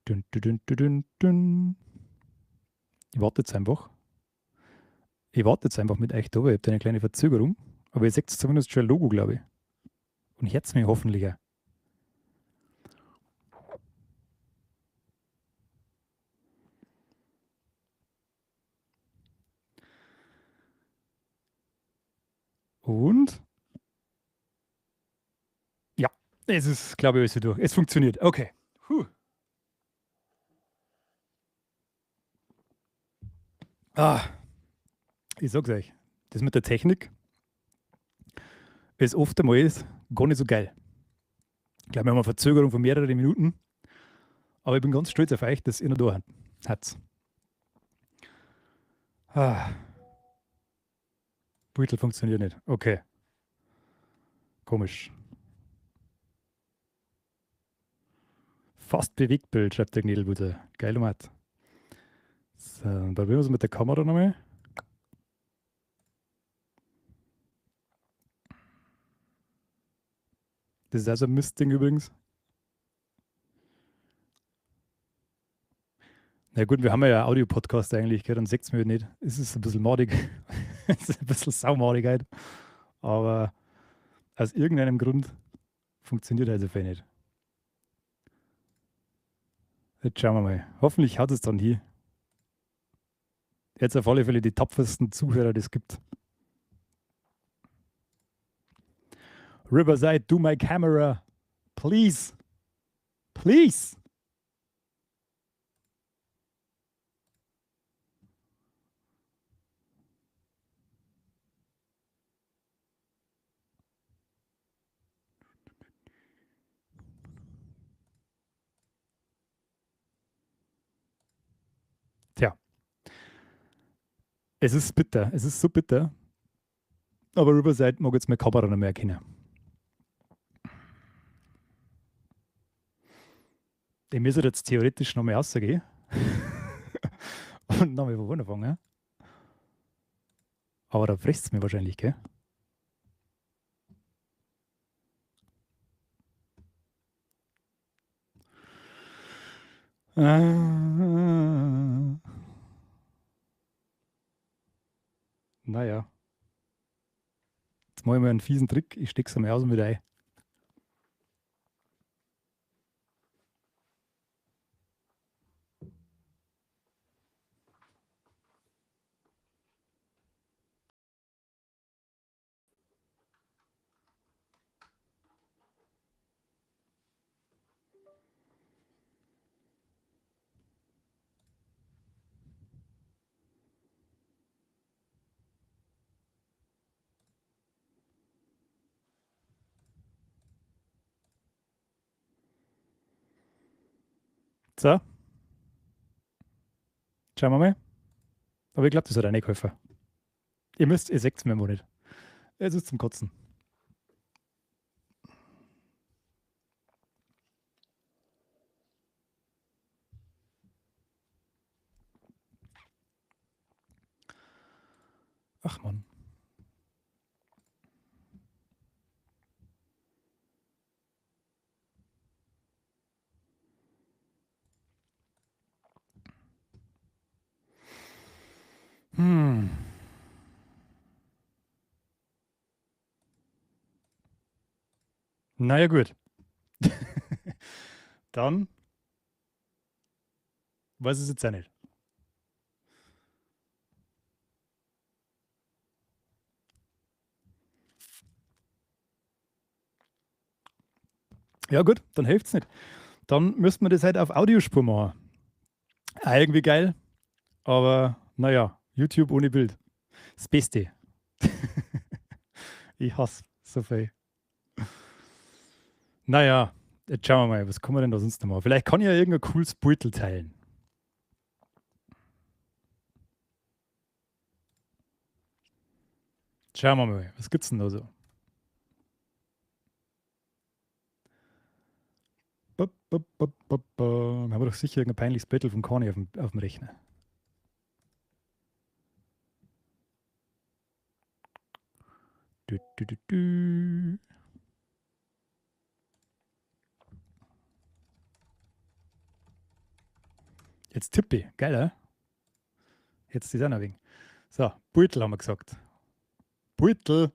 Dün, dün, dün, dün, dün, dün. Ich warte jetzt einfach. Ich warte jetzt einfach mit euch da, weil ich habe eine kleine Verzögerung. Aber ihr seht zumindest schon ein Logo, glaube ich. Und hört's mir hoffentlich auch. Und? Ja, es ist, glaube ich, alles durch. Es funktioniert. Okay. Puh. Ah, ich sag's euch, das mit der Technik ist oft einmal gar nicht so geil. Ich glaube, wir haben eine Verzögerung von mehreren Minuten. Aber ich bin ganz stolz auf euch, dass ihr noch da habt. Ah. Beutel funktioniert nicht. Okay. Komisch. Fast Bewegtbild, schreibt der Gnädelbutter. Geil, Matt. So, dann probieren wir es mit der Kamera nochmal. Das ist also ein Mistding übrigens. Na gut, wir haben ja Audio-Podcast eigentlich, gell, dann seht's mir nicht. Es ist ein bisschen madig. Es ist ein bisschen saumadig halt. Aber aus irgendeinem Grund funktioniert halt so viel nicht. Jetzt schauen wir mal. Hoffentlich haut es dann hier. Jetzt auf alle Fälle die tapfersten Zuhörer, die es gibt. Riverside, do my camera. Please. Please. Tja. Es ist bitter. Es ist so bitter. Aber Riverside mag jetzt meine Kamera nicht mehr erkennen. Ich müsste jetzt theoretisch noch mal rausgehen. Und noch mal von vorne fangen. Aber da frisst es mir wahrscheinlich, gell? Naja. Jetzt mach ich mal einen fiesen Trick. Ich steck's einmal aus und wieder ein. So. Schauen wir mal. Aber ich glaub, das hat auch nicht geholfen. Ihr seht's mir mal nicht. Es ist zum Kotzen. Ach Mann. Naja, gut. Dann weiß ich es jetzt auch nicht. Ja gut, dann hilft's nicht. Dann müssten wir das halt auf Audiospur machen. Auch irgendwie geil, aber naja, YouTube ohne Bild. Das Beste. Ich hasse so viel. Naja, jetzt schauen wir mal, was kann man denn da sonst noch machen? Vielleicht kann ich ja irgendein cooles Beutel teilen. Schauen wir mal, was gibt's denn da so? Ba, ba, ba, ba, ba. Wir haben doch sicher irgendein peinliches Battle von Conny auf dem Rechner. Du, du, du, du. Jetzt tippe ich. Geil, oder? Jetzt ist auch noch wegen. So, Beutel haben wir gesagt. Beutel.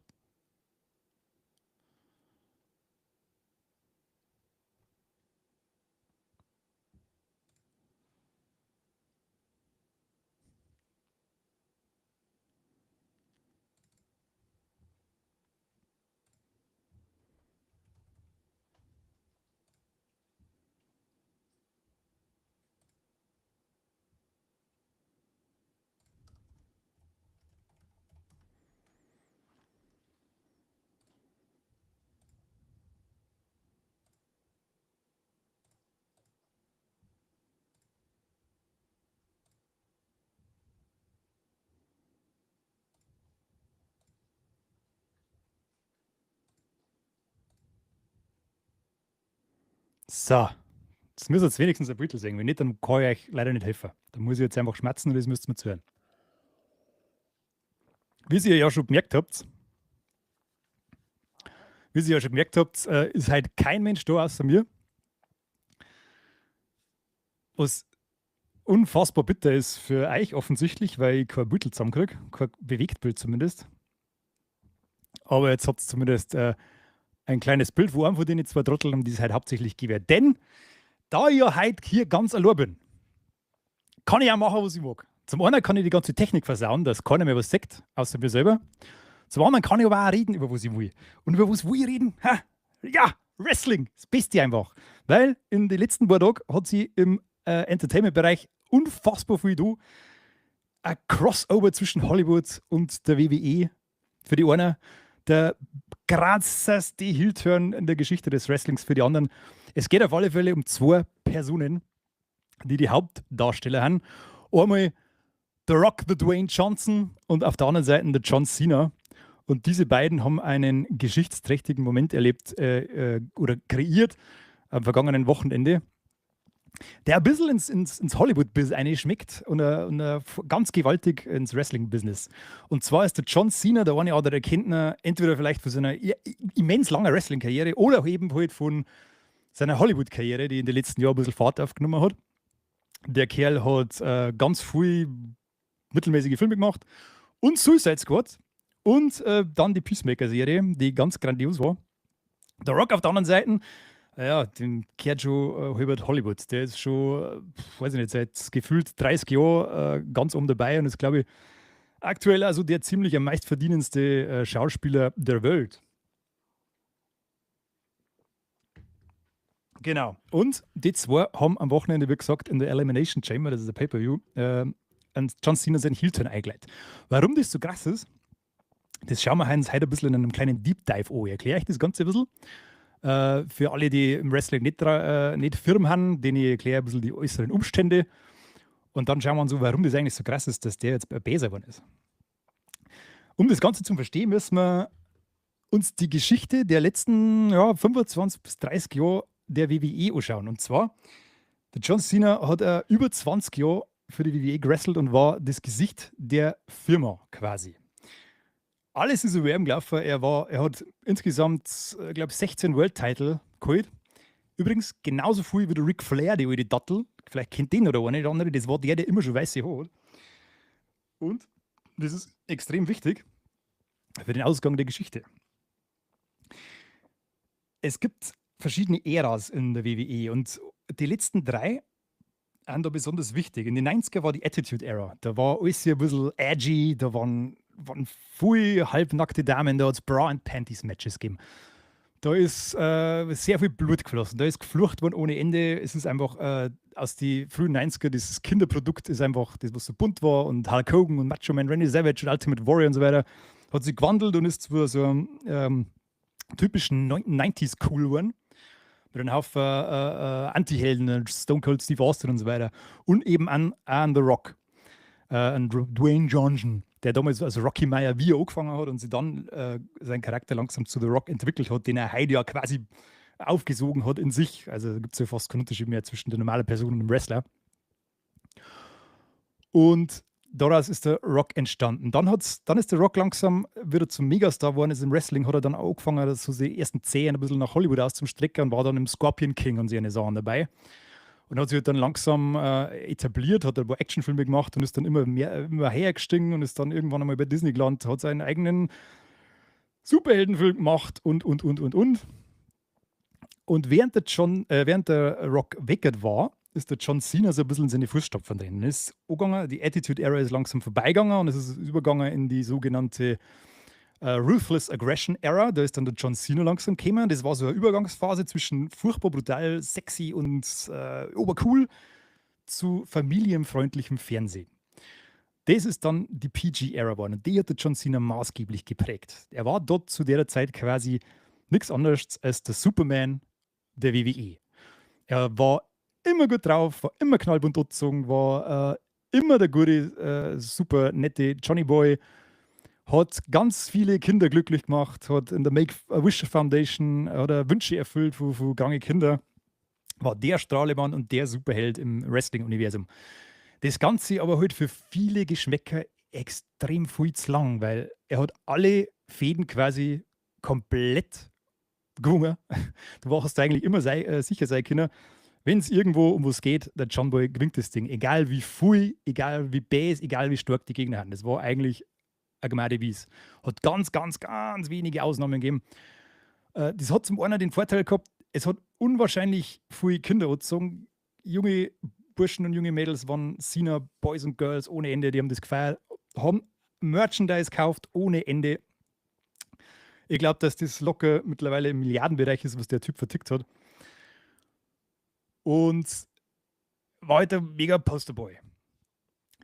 So, jetzt müsst ihr jetzt wenigstens ein Beutel sehen. Wenn nicht, dann kann ich euch leider nicht helfen. Da muss ich jetzt einfach schmerzen und das müsst ihr mir zuhören. Wie ihr ja schon gemerkt habt, wie ihr ja schon gemerkt habt, ist halt kein Mensch da außer mir. Was unfassbar bitter ist für euch offensichtlich, weil ich kein Beutel zusammenkriege, kein Bewegtbild zumindest. Aber jetzt habt ihr zumindest ein kleines Bild, wo einem von den zwei Trotteln, um die es halt hauptsächlich geht. Denn da ich ja heute hier ganz allein bin, kann ich auch machen, was ich mag. Zum einen kann ich die ganze Technik versauen, dass keiner mehr was sagt, außer mir selber. Zum anderen kann ich aber auch reden, über was ich will. Und über was will ich reden? Ha, ja, Wrestling, das Beste einfach. Weil in den letzten paar Tagen hat sie im Entertainment-Bereich unfassbar viel da. Ein Crossover zwischen Hollywood und der WWE. Für die einen der krasseste Heel-Turn in der Geschichte des Wrestlings, für die anderen. Es geht auf alle Fälle um zwei Personen, die die Hauptdarsteller haben. Einmal The Rock, the Dwayne Johnson und auf der anderen Seite der John Cena. Und diese beiden haben einen geschichtsträchtigen Moment erlebt oder kreiert am vergangenen Wochenende, der ein bisschen ins Hollywood-Business einschmeckt und ganz gewaltig ins Wrestling-Business. Und zwar ist der John Cena, der eine oder andere kennt ihn, entweder vielleicht von seiner immens langen Wrestling-Karriere oder auch eben halt von seiner Hollywood-Karriere, die in den letzten Jahren ein bisschen Fahrt aufgenommen hat. Der Kerl hat ganz viel mittelmäßige Filme gemacht und Suicide Squad und dann die Peacemaker-Serie, die ganz grandios war. Der Rock auf der anderen Seite, ja, dem kehrt schon halb Hollywood. Der ist schon, weiß ich nicht, seit gefühlt 30 Jahren ganz oben dabei und ist, glaube ich, aktuell also der ziemlich am meistverdienendste Schauspieler der Welt. Genau. Und die zwei haben am Wochenende, wie gesagt, in der Elimination Chamber, das ist ein Pay-Per-View, an John Cena seinen Heel-Turn eingeleitet. Warum das so krass ist, das schauen wir uns heute ein bisschen in einem kleinen Deep Dive an. Ich erkläre euch das Ganze ein bisschen. Für alle, die im Wrestling nicht firm haben, denen ich erkläre ein bisschen die äußeren Umstände. Und dann schauen wir uns so, warum das eigentlich so krass ist, dass der jetzt besser geworden ist. Um das Ganze zu verstehen, müssen wir uns die Geschichte der letzten, ja, 25 bis 30 Jahre der WWE anschauen. Und zwar, der John Cena hat über 20 Jahre für die WWE gewrestelt und war das Gesicht der Firma quasi. Alles ist über ihm gelaufen. Er hat insgesamt, glaub, 16 World Title geholt. Übrigens genauso viel wie der Ric Flair, die alte Dattel. Vielleicht kennt den oder eine oder andere. Das war der, der immer schon weiße Haare hat. Und das ist extrem wichtig für den Ausgang der Geschichte. Es gibt verschiedene Äras in der WWE und die letzten drei sind da besonders wichtig. In den 90er war die Attitude Era. Da war alles hier ein bisschen edgy, da waren viel halbnackte Damen, da hat's Bra and Panties Matches gegeben. Da ist sehr viel Blut geflossen, da ist geflucht worden ohne Ende. Es ist einfach aus den frühen 90er, dieses Kinderprodukt ist einfach das, was so bunt war und Hulk Hogan und Macho Man, Randy Savage und Ultimate Warrior und so weiter, hat sich gewandelt und ist zu so einem typischen 90s cool geworden. Mit einem Haufen Anti-Helden, Stone Cold Steve Austin und so weiter. Und eben an The Rock, an Dwayne Johnson, der damals als Rocky Maivia angefangen hat und sich dann seinen Charakter langsam zu The Rock entwickelt hat, den er heute ja quasi aufgesogen hat in sich. Also da gibt's ja fast keinen Unterschied mehr zwischen der normalen Person und dem Wrestler. Und daraus ist der Rock entstanden. Dann ist der Rock langsam wieder zum Megastar geworden, ist im Wrestling, hat er dann auch angefangen, so die ersten Zehen ein bisschen nach Hollywood auszustrecken und war dann im Scorpion King und so eine Sachen dabei. Und hat sich halt dann langsam etabliert, hat ein paar Actionfilme gemacht und ist dann immer mehr, immer höher gestiegen und ist dann irgendwann einmal bei Disney gelandet, hat seinen eigenen Superheldenfilm gemacht und, und. Und während der Rock weg war, ist der John Cena so ein bisschen in seine Fußstapfen drin. Ist angegangen, die Attitude Era ist langsam vorbeigegangen und es ist übergegangen in die sogenannte Ruthless Aggression Era. Da ist dann der John Cena langsam gekommen. Das war so eine Übergangsphase zwischen furchtbar brutal, sexy und obercool zu familienfreundlichem Fernsehen. Das ist dann die PG-Era geworden und die hat der John Cena maßgeblich geprägt. Er war dort zu der Zeit quasi nichts anderes als der Superman der WWE. Er war immer gut drauf, war immer knallbunt angezogen, war immer der gute, super nette Johnny Boy, hat ganz viele Kinder glücklich gemacht, hat in der Make-A-Wish Foundation oder Wünsche erfüllt von kranken Kindern, war der Strahlemann und der Superheld im Wrestling-Universum. Das Ganze aber halt für viele Geschmäcker extrem viel zu lang, weil er hat alle Fehden quasi komplett gewonnen. Du hast eigentlich immer sicher sein können, wenn es irgendwo um was geht, der John Boy gewinnt das Ding. Egal wie viel, egal wie bäs, egal wie stark die Gegner haben. Das war eigentlich eine gmade Wies. Hat ganz, ganz, ganz wenige Ausnahmen gegeben. Das hat zum einen den Vorteil gehabt, es hat unwahrscheinlich viele Kinder angezogen. Junge Burschen und junge Mädels waren Cena Boys und Girls ohne Ende, die haben das gefeiert, haben Merchandise gekauft ohne Ende. Ich glaube, dass das locker mittlerweile im Milliardenbereich ist, was der Typ vertickt hat. Und war halt ein mega Posterboy.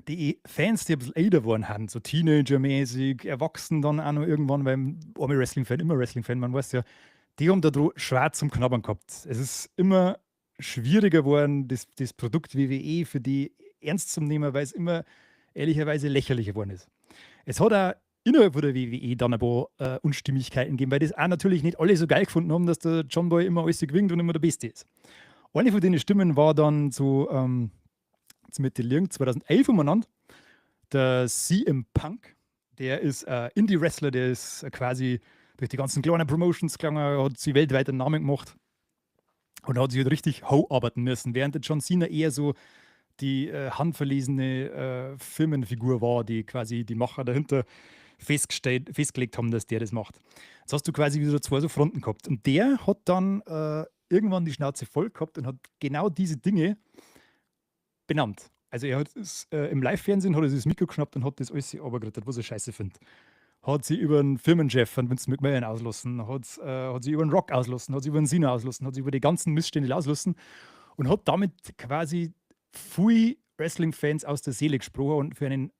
Die Fans, die ein bisschen älter geworden haben, so Teenager-mäßig, erwachsen dann auch noch irgendwann, weil einmal Wrestling-Fan, immer Wrestling-Fan, man weiß ja, die haben da schwer zum Knabbern gehabt. Es ist immer schwieriger geworden, das Produkt WWE für die ernst zu nehmen, weil es immer ehrlicherweise lächerlicher geworden ist. Es hat auch innerhalb von der WWE dann ein paar Unstimmigkeiten gegeben, weil das auch natürlich nicht alle so geil gefunden haben, dass der John Boy immer alles gewinnt und immer der Beste ist. Eine von den Stimmen war dann so mit den Link 2011 umeinander, der CM Punk, der ist Indie-Wrestler, der ist quasi durch die ganzen kleinen Promotions gegangen, hat sich weltweit einen Namen gemacht und hat sich halt richtig hocharbeiten müssen, während der John Cena eher so die handverlesene Firmenfigur war, die quasi die Macher dahinter festgelegt haben, dass der das macht. Jetzt hast du quasi wieder zwei so Fronten gehabt. Und der hat dann irgendwann die Schnauze voll gehabt und hat genau diese Dinge benannt. Also er hat es, im Live-Fernsehen hat er sich das Mikro geschnappt und hat das alles runtergeredet, was er scheiße findet. Hat sie über den Firmenchef von Vince McMahon auslassen, hat sie über den Rock auslassen, hat sie über den Cena auslassen, hat sie über die ganzen Missstände auslassen und hat damit quasi viel Wrestling-Fans aus der Seele gesprochen und für einen,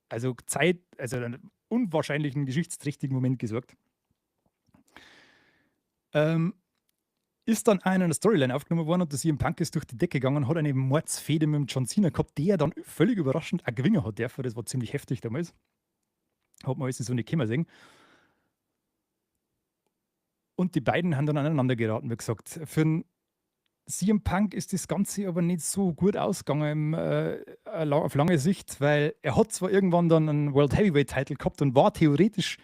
also Zeit, also einen unwahrscheinlichen geschichtsträchtigen Moment gesorgt. Ist dann auch in einer Storyline aufgenommen worden und der CM Punk ist durch die Decke gegangen und hat eine Mordsfehde mit dem John Cena gehabt, der dann völlig überraschend auch gewinnen hat dürfen. Das war ziemlich heftig damals. Hat man alles so nicht kommen sehen. Und die beiden haben dann aneinander geraten, wie gesagt. Für den CM Punk ist das Ganze aber nicht so gut ausgegangen auf lange Sicht, weil er hat zwar irgendwann dann einen World Heavyweight Title gehabt und war theoretisch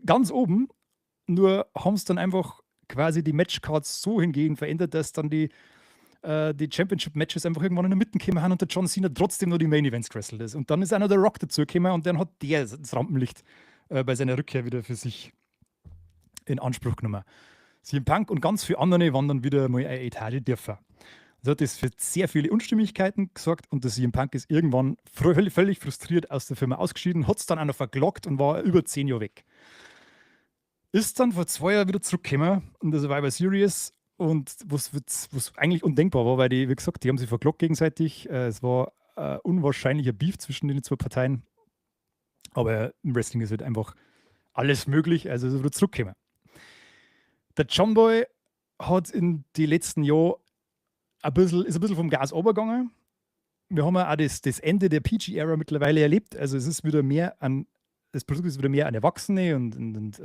ganz oben, nur haben es dann einfach quasi die Matchcards so hingehend verändert, dass dann die Championship Matches einfach irgendwann in der Mitte gekommen haben und der John Cena trotzdem nur die Main Events gewrestelt ist. Und dann ist auch noch der Rock dazu gekommen und dann hat der das Rampenlicht bei seiner Rückkehr wieder für sich in Anspruch genommen. CM Punk und ganz viele andere waren dann wieder mal eine Etage tiefer. Das hat das für sehr viele Unstimmigkeiten gesorgt und der CM Punk ist irgendwann völlig frustriert aus der Firma ausgeschieden, hat es dann auch noch verklagt und war über 10 Jahre weg. Ist dann vor 2 Jahren wieder zurückgekommen in der Survivor Series und was eigentlich undenkbar war, weil die, wie gesagt, die haben sich verklagt gegenseitig. Es war ein unwahrscheinlicher Beef zwischen den zwei Parteien. Aber im Wrestling ist halt einfach alles möglich, also ist er wieder zurückgekommen. Der John Boy hat in die letzten Jahren ein bisschen, ist ein bisschen vom Gas runtergegangen. Wir haben ja auch das Ende der PG-Era mittlerweile erlebt. Also es ist wieder mehr an, das Produkt ist wieder mehr an Erwachsene und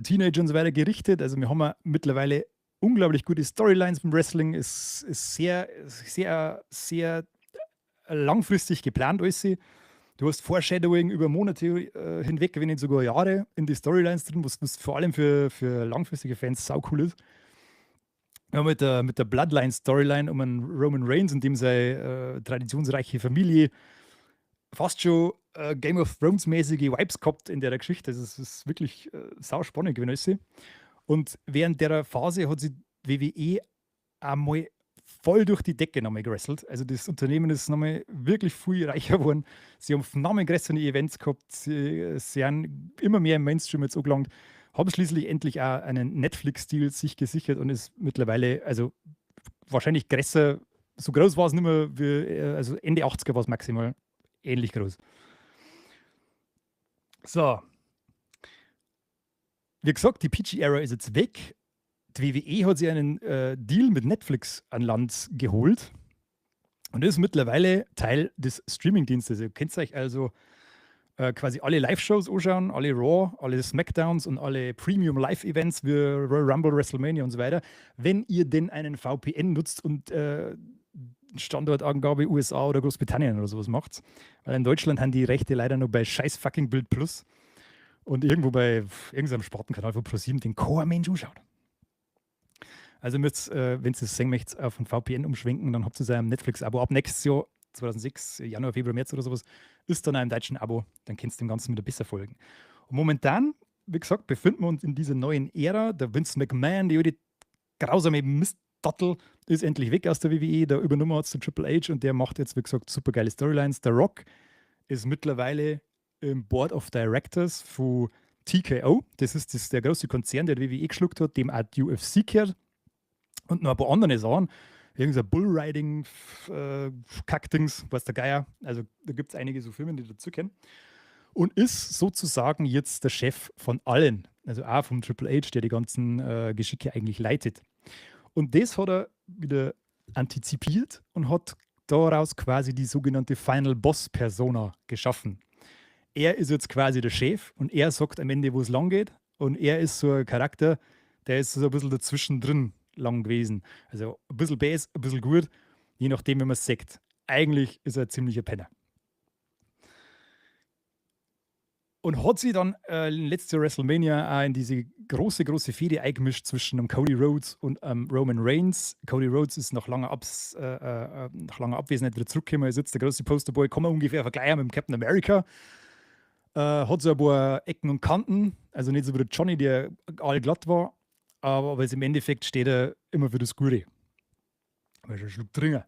Teenager und so weiter gerichtet. Also wir haben ja mittlerweile unglaublich gute Storylines beim Wrestling. Es ist sehr, sehr, sehr langfristig geplant alles. Du hast Foreshadowing über Monate hinweg, wenn nicht sogar Jahre in die Storylines drin, was vor allem für langfristige Fans sau cool ist. Ja, mit der Bloodline-Storyline um einen Roman Reigns und dem seine traditionsreiche Familie fast schon Game of Thrones-mäßige Vibes gehabt in der Geschichte. Also, es ist wirklich sau spannend gewesen. Und während der Phase hat sich WWE einmal voll durch die Decke nochmal gewrestelt. Also das Unternehmen ist nochmal wirklich viel reicher geworden. Sie haben nochmal größere Events gehabt, sie sind immer mehr im Mainstream jetzt angelangt, haben schließlich endlich auch einen Netflix-Deal sich gesichert und ist mittlerweile, also wahrscheinlich größer, so groß war es nicht mehr, wie, also Ende 80er war es maximal ähnlich groß. So. Wie gesagt, die PG-Era ist jetzt weg. Die WWE hat sich einen Deal mit Netflix an Land geholt und ist mittlerweile Teil des Streaming-Dienstes. Ihr könnt euch also quasi alle Live-Shows anschauen, alle Raw, alle Smackdowns und alle Premium Live-Events wie Royal Rumble, WrestleMania und so weiter. Wenn ihr denn einen VPN nutzt und Standortangabe USA oder Großbritannien oder sowas macht. Weil in Deutschland haben die Rechte leider nur bei scheiß fucking Bild Plus und irgendwo bei irgendeinem Spartenkanal von ProSieben, den kein Mensch anschaut. Also müsst, wenn ihr es sehen möchtet, auf ein VPN umschwenken, dann habt ihr ein Netflix-Abo. Ab nächstes Jahr, 2006, Januar, Februar, März oder sowas, ist dann auch im deutschen Abo. Dann könnt ihr dem Ganzen wieder besser folgen. Und momentan, wie gesagt, befinden wir uns in dieser neuen Ära. Der Vince McMahon, die alte grausame Mistdattel, ist endlich weg aus der WWE. Da übernommen hat es der Triple H und der macht jetzt, wie gesagt, super geile Storylines. Der Rock ist mittlerweile im Board of Directors von TKO. Das ist der große Konzern, der die WWE geschluckt hat, dem auch die UFC gehört. Und noch ein paar andere Sachen. Irgendein Bullriding, Kackdings, weiß der Geier. Also da gibt es einige so Firmen, die dazu kennen. Und ist sozusagen jetzt der Chef von allen. Also auch vom Triple H, der die ganzen Geschicke eigentlich leitet. Und das hat er wieder antizipiert und hat daraus quasi die sogenannte Final Boss Persona geschaffen. Er ist jetzt quasi der Chef und er sagt am Ende, wo es lang geht. Und er ist so ein Charakter, der ist so ein bisschen dazwischen drin lang gewesen. Also ein bisschen bös, ein bisschen gut, je nachdem, wie man es sagt. Eigentlich ist er ein ziemlicher Penner. Und hat sich dann letztes Jahr WrestleMania auch in diese große, große Fehde eingemischt zwischen dem Cody Rhodes und Roman Reigns. Cody Rhodes ist nach langer Abwesenheit wieder zurückgekommen. Er ist jetzt der große Posterboy, kann man ungefähr vergleichen mit dem Captain America. Hat so ein paar Ecken und Kanten, also nicht so wie der Johnny, der allglatt war, aber im Endeffekt steht er immer für das Gute. Aber schon einen Schluck trinken.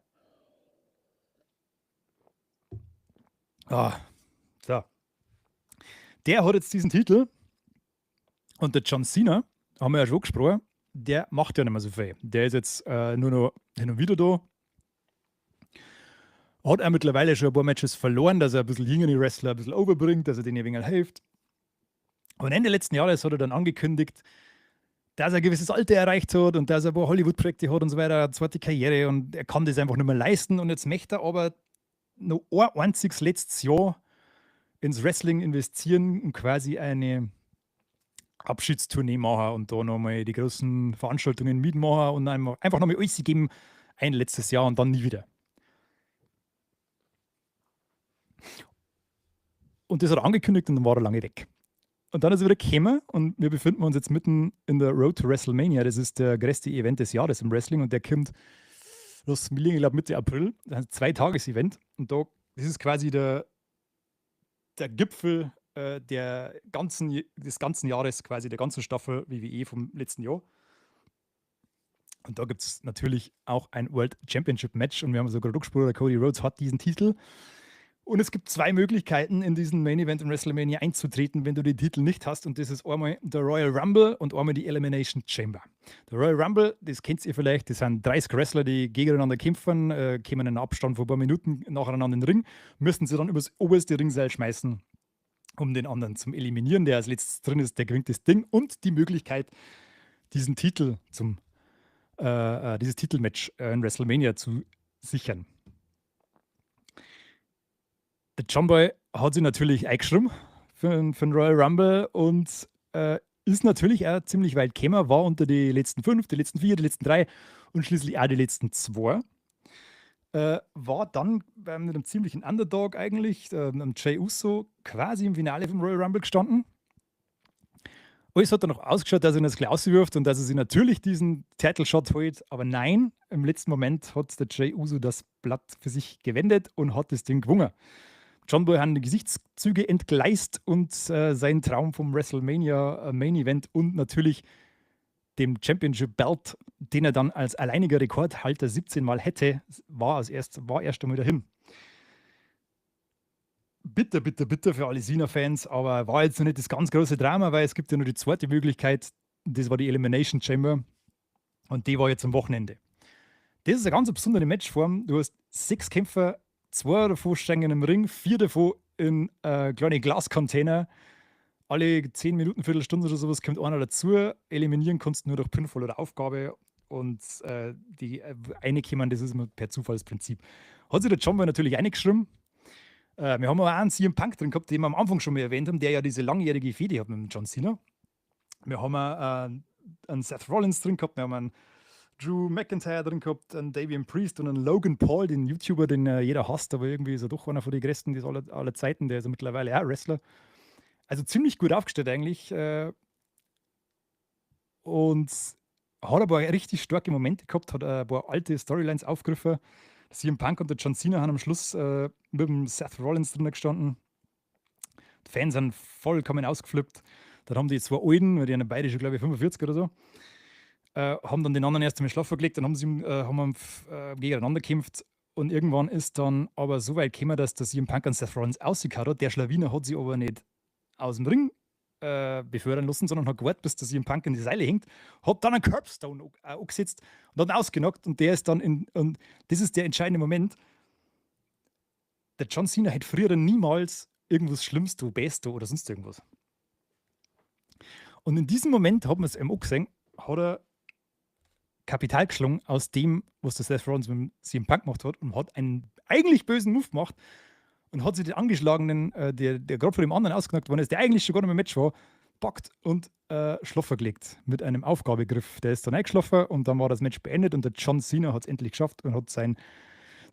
Ah, so. Der hat jetzt diesen Titel und der John Cena, haben wir ja schon gesprochen, der macht ja nicht mehr so viel. Der ist jetzt nur noch hin und wieder da. Hat er mittlerweile schon ein paar Matches verloren, dass er ein bisschen jüngere Wrestler ein bisschen overbringt, dass er denen ein wenig hilft. Und Ende letzten Jahres hat er dann angekündigt, dass er ein gewisses Alter erreicht hat und dass er ein paar Hollywood-Projekte hat und so weiter, eine zweite Karriere und er kann das einfach nicht mehr leisten. Und jetzt möchte er aber noch ein einziges letztes Jahr ins Wrestling investieren und quasi eine Abschiedstournee machen und da nochmal die großen Veranstaltungen mitmachen und einfach nochmal alles geben, ein letztes Jahr und dann nie wieder. Und das hat er angekündigt und dann war er lange weg. Und dann ist er wieder gekommen und wir befinden uns jetzt mitten in der Road to WrestleMania. Das ist der größte Event des Jahres im Wrestling und der kommt, lass mich liegen, ich glaub, Mitte April. Das ist ein 2-Tages-Event und da, das ist quasi der Gipfel des ganzen Jahres, quasi der ganzen Staffel WWE vom letzten Jahr. Und da gibt's natürlich auch ein World Championship Match und wir haben sogar gesprochen, der Cody Rhodes hat diesen Titel. Und es gibt zwei Möglichkeiten, in diesen Main Event in WrestleMania einzutreten, wenn du den Titel nicht hast. Und das ist einmal der Royal Rumble und einmal die Elimination Chamber. Der Royal Rumble, das kennt ihr vielleicht, das sind 30 Wrestler, die gegeneinander kämpfen, kommen in einen Abstand von ein paar Minuten nacheinander in den Ring, müssen sie dann übers oberste Ringseil schmeißen, um den anderen zum Eliminieren. Der als letztes drin ist, der gewinnt das Ding und die Möglichkeit, diesen Titel dieses Titelmatch in WrestleMania zu sichern. Der John Boy hat sich natürlich eingeschrieben für den Royal Rumble und ist natürlich auch ziemlich weit gekommen, war unter die letzten 5, die letzten 4, die letzten 3 und schließlich auch die letzten 2. War dann mit einem ziemlichen Underdog eigentlich, einem Jey Uso, quasi im Finale vom Royal Rumble gestanden. Alles hat danach ausgeschaut, dass er ihn das gleich auswirft und dass er sich natürlich diesen Title Shot holt. Aber nein, im letzten Moment hat der Jey Uso das Blatt für sich gewendet und hat das Ding gewonnen. John Boy haben die Gesichtszüge entgleist und sein Traum vom WrestleMania Main Event und natürlich dem Championship Belt, den er dann als alleiniger Rekordhalter 17 Mal hätte, war erst einmal dahin. Bitter, bitter, bitter für alle Cena-Fans, aber war jetzt noch nicht das ganz große Drama, weil es gibt ja nur die zweite Möglichkeit, das war die Elimination Chamber und die war jetzt am Wochenende. Das ist eine ganz besondere Matchform. Du hast sechs Kämpfer, zwei davon stehen in einem Ring, vier davon in kleine Glascontainer. Alle 10 Minuten, Viertelstunde oder sowas kommt einer dazu. Eliminieren kannst du nur durch Pinfall oder Aufgabe und die reinkommen, das ist immer per Zufallsprinzip. Hat sich der John Boy natürlich eingeschrieben. Wir haben aber auch einen CM Punk drin gehabt, den wir am Anfang schon mal erwähnt haben, der ja diese langjährige Fehde hat mit dem John Cena. Wir haben einen Seth Rollins drin gehabt, wir haben einen Drew McIntyre drin gehabt, einen Damian Priest und einen Logan Paul, den YouTuber, den jeder hasst, aber irgendwie ist er doch einer von den größten aller Zeiten, der ist ja mittlerweile auch Wrestler. Also ziemlich gut aufgestellt eigentlich. Und hat ein paar richtig starke Momente gehabt, hat ein paar alte Storylines aufgegriffen. CM Punk und der John Cena haben am Schluss mit dem Seth Rollins drin gestanden. Die Fans sind vollkommen ausgeflippt. Dann haben die zwei Alten, weil die sind beide schon, glaube ich, 45 oder so, haben dann den anderen erst einmal schlafen gelegt, dann haben gegeneinander gekämpft und irgendwann ist dann aber so weit gekommen, dass der CM Punk an Seth Rollins ausgehauen hat. Der Schlawiner hat sich aber nicht aus dem Ring befördern lassen, sondern hat gewartet, bis der CM Punk in die Seile hängt, hat dann einen Curbstone angesetzt und hat ihn ausgeknockt und der ist dann in, und das ist der entscheidende Moment. Der John Cena hätte früher niemals irgendwas Schlimmes, du Beste oder sonst irgendwas. Und in diesem Moment hat man es eben auch gesehen, hat er Kapital geschlagen aus dem, was der Seth Rollins mit dem CM Punk gemacht hat, und hat einen eigentlich bösen Move gemacht und hat sich den angeschlagenen, der gerade von dem anderen ausgeknockt worden ist, der eigentlich schon gar nicht mehr im Match war, packt und schlafen gelegt mit einem Aufgabegriff. Der ist dann eingeschlafen und dann war das Match beendet und der John Cena hat es endlich geschafft und hat seine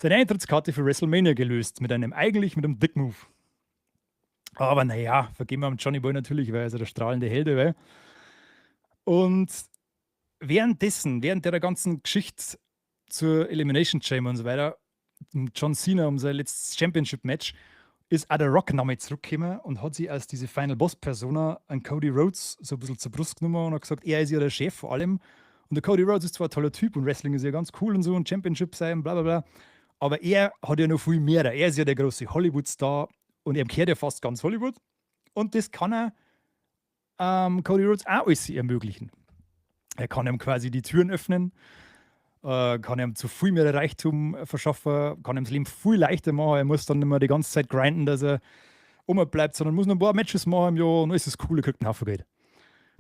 Eintrittskarte für WrestleMania gelöst mit einem Dick Move. Aber naja, vergeben wir dem Johnny Boy natürlich, weil er ist ja der strahlende Held, weil. Und währenddessen, während der ganzen Geschichte zur Elimination Chamber und so weiter, John Cena um sein letztes Championship-Match, ist auch der Rock nochmal zurückgekommen und hat sich als diese Final Boss-Persona an Cody Rhodes so ein bisschen zur Brust genommen und hat gesagt, er ist ja der Chef vor allem. Und der Cody Rhodes ist zwar ein toller Typ und Wrestling ist ja ganz cool und so und Championship sein, bla bla bla. Aber er hat ja noch viel mehr. Er ist ja der große Hollywood-Star und er gehört ja fast ganz Hollywood. Und das kann er Cody Rhodes auch alles ermöglichen. Er kann ihm quasi die Türen öffnen, kann ihm zu viel mehr Reichtum verschaffen, kann ihm das Leben viel leichter machen. Er muss dann nicht mehr die ganze Zeit grinden, dass er bleibt, sondern muss noch ein paar Matches machen im Jahr und alles ist cool, er kriegt einen Haufen Geld.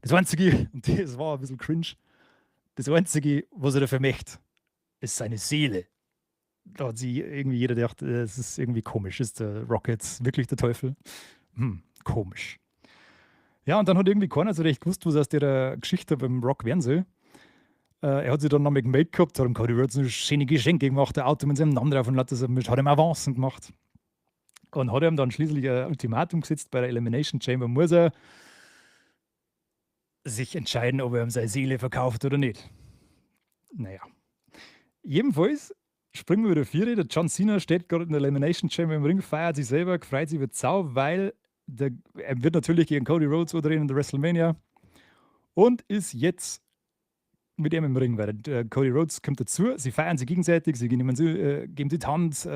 Das Einzige, und das war ein bisschen cringe, das Einzige, was er dafür möchte, ist seine Seele. Da hat sich irgendwie jeder gedacht, es ist irgendwie komisch. Ist der Rock jetzt wirklich der Teufel? Komisch. Ja, und dann hat irgendwie keiner so recht gewusst, was aus der Geschichte beim Rock werden soll. Er hat sich dann nochmal gemeldet gehabt, hat ihm Cody Rhodes schöne Geschenke gemacht, ein Auto mit seinem Namen drauf und hat ihm Avancen gemacht. Und hat ihm dann schließlich ein Ultimatum gesetzt: Bei der Elimination Chamber muss er sich entscheiden, ob er ihm seine Seele verkauft oder nicht. Naja. Jedenfalls springen wir wieder viere. Der John Cena steht gerade in der Elimination Chamber im Ring, feiert sich selber, freut sich wie Sau, weil er wird natürlich gegen Cody Rhodes antreten in der WrestleMania und ist jetzt mit ihm im Ring, weil der Cody Rhodes kommt dazu, sie feiern sich gegenseitig, sie geben die Hand,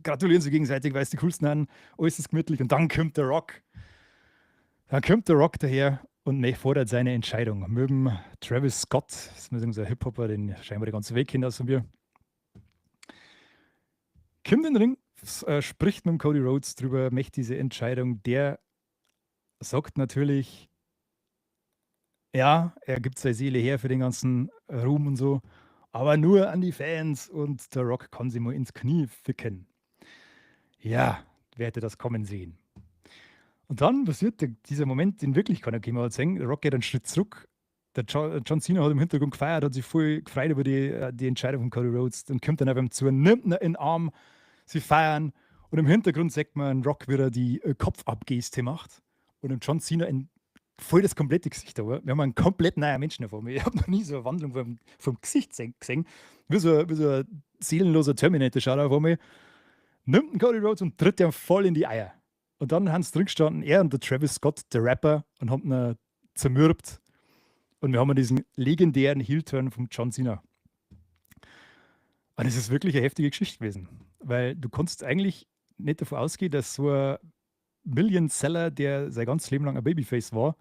gratulieren sich gegenseitig, weil es die coolsten sind, alles ist gemütlich und dann kommt der Rock. Dann kommt der Rock daher und fordert seine Entscheidung. Mit dem Travis Scott, das ist so ein Hip-Hopper, den scheinbar die ganze Welt kennt außer mir, kommt in den Ring, spricht mit dem Cody Rhodes drüber, möchte diese Entscheidung. Der sagt natürlich, ja, er gibt seine Seele her für den ganzen Ruhm und so, aber nur an die Fans und der Rock kann sie mal ins Knie ficken. Ja, wer hätte das kommen sehen? Und dann passiert dieser Moment, den wirklich keiner gegeben hat. Der Rock geht einen Schritt zurück. Der John Cena hat im Hintergrund gefeiert, hat sich voll gefreut über die Entscheidung von Cody Rhodes. Dann kommt er auf ihm zu, nimmt ihn in den Arm, sie feiern und im Hintergrund sieht man Rock, wie er die Kopfabgeste macht und dem John Cena in Voll das komplette Gesicht aber. Wir haben einen komplett neuen Menschen vor mir. Ich habe noch nie so eine Wandlung vom Gesicht gesehen. Wie so ein seelenloser Terminator schaut er vor mir. Nimmt den Cody Rhodes und tritt ihm voll in die Eier. Und dann haben sie drin gestanden, er und der Travis Scott, der Rapper, und haben ihn zermürbt. Und wir haben diesen legendären Heel-Turn vom John Cena. Und es ist wirklich eine heftige Geschichte gewesen. Weil du konntest eigentlich nicht davon ausgehen, dass so ein Million-Seller, der sein ganzes Leben lang ein Babyface war,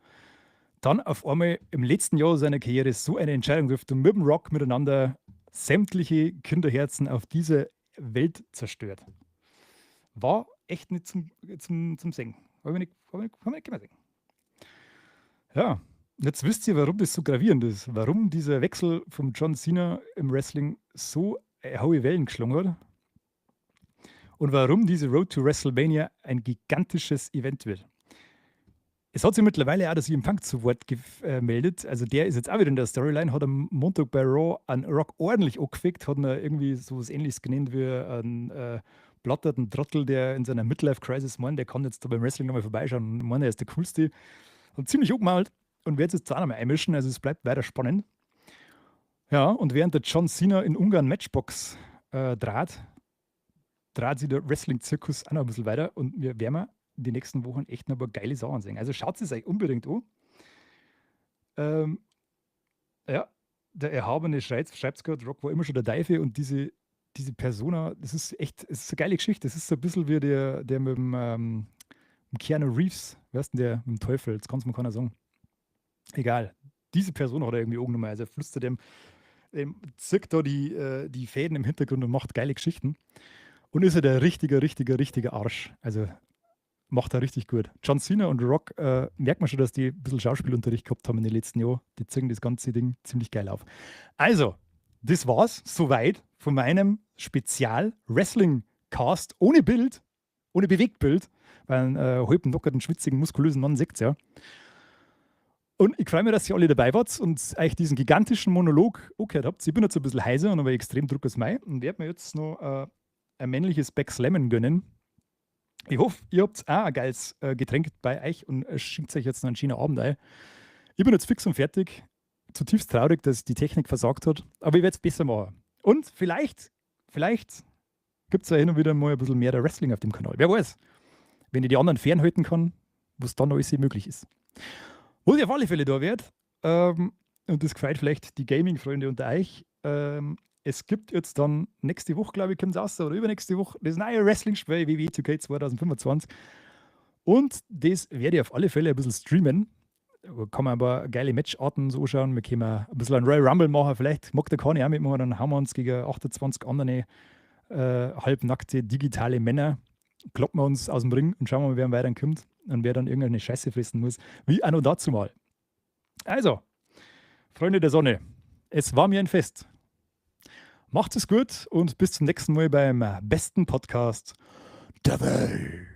dann auf einmal im letzten Jahr seiner Karriere so eine Entscheidung trifft und mit dem Rock miteinander sämtliche Kinderherzen auf dieser Welt zerstört. War echt nicht zum Sehen. Habe ich nicht, hab ich, hab ich nicht gesehen. Ja, jetzt wisst ihr, warum das so gravierend ist. Warum dieser Wechsel vom John Cena im Wrestling so hohe Wellen geschlagen hat. Und warum diese Road to WrestleMania ein gigantisches Event wird. Es hat sich mittlerweile auch der CM Punk zu Wort gemeldet. Also der ist jetzt auch wieder in der Storyline, hat am Montag bei Raw an Rock ordentlich angefickt, hat ihn irgendwie so was Ähnliches genannt wie einen blatterten Trottel, der in seiner Midlife-Crisis meint, der kann jetzt da beim Wrestling nochmal vorbeischauen und meint, er ist der Coolste. Und ziemlich angemault und wird jetzt auch nochmal einmischen. Also es bleibt weiter spannend. Ja, und während der John Cena in Ungarn Matchbox draht, dreht sich der Wrestling-Zirkus auch noch ein bisschen weiter und wir werden die nächsten Wochen echt noch ein paar geile Sachen sehen. Also schaut es euch unbedingt an. Ja, der Erhabene schreibt es gerade, Rock war immer schon der Teufel und diese Persona, das ist echt, es ist eine geile Geschichte. Das ist so ein bisschen wie der mit dem Keanu Reeves, wer ist denn der mit dem Teufel? Jetzt kann es mir keiner sagen. Egal. Diese Person hat er irgendwie angenommen. Also er flüstert dem zirkt da die Fäden im Hintergrund und macht geile Geschichten. Und ist er der richtige, richtige, richtige Arsch. Also macht er richtig gut. John Cena und Rock merkt man schon, dass die ein bisschen Schauspielunterricht gehabt haben in den letzten Jahren. Die ziehen das ganze Ding ziemlich geil auf. Also, das war's soweit von meinem Spezial-Wrestling-Cast ohne Bild, ohne Bewegtbild, weil einen halben, nackerten, schwitzigen, muskulösen Mann seht ja. Und ich freue mich, dass ihr alle dabei wart und euch diesen gigantischen Monolog angehört habt. Ich bin jetzt ein bisschen heiser und habe extrem Druck aus Mai und werde mir jetzt noch ein männliches Beck's Lemon gönnen. Ich hoffe, ihr habt auch ein geiles Getränk bei euch und schenkt euch jetzt noch einen schönen Abend ein. Ich bin jetzt fix und fertig. Zutiefst traurig, dass die Technik versagt hat, aber ich werde es besser machen. Und vielleicht gibt es ja hin und wieder mal ein bisschen mehr Wrestling auf dem Kanal. Wer weiß, wenn ich die anderen fernhalten kann, was dann alles möglich ist. Wo ich auf alle Fälle da werde, und das gefällt vielleicht die Gaming-Freunde unter euch, es gibt jetzt dann nächste Woche, glaube ich, kommt es raus, oder übernächste Woche, das neue Wrestling-Spiel WWE 2K 2025. Und das werde ich auf alle Fälle ein bisschen streamen. Da kann man aber geile Matcharten so anschauen. Wir können ein bisschen einen Royal Rumble machen. Vielleicht mag der Kani auch mitmachen. Dann hauen wir uns gegen 28 andere halbnackte digitale Männer. Kloppen wir uns aus dem Ring und schauen wir mal, wer am weiteren kommt und wer dann irgendeine Scheiße fressen muss. Wie anno dazu mal. Also, Freunde der Sonne, es war mir ein Fest. Macht es gut und bis zum nächsten Mal beim besten Podcast der Welt.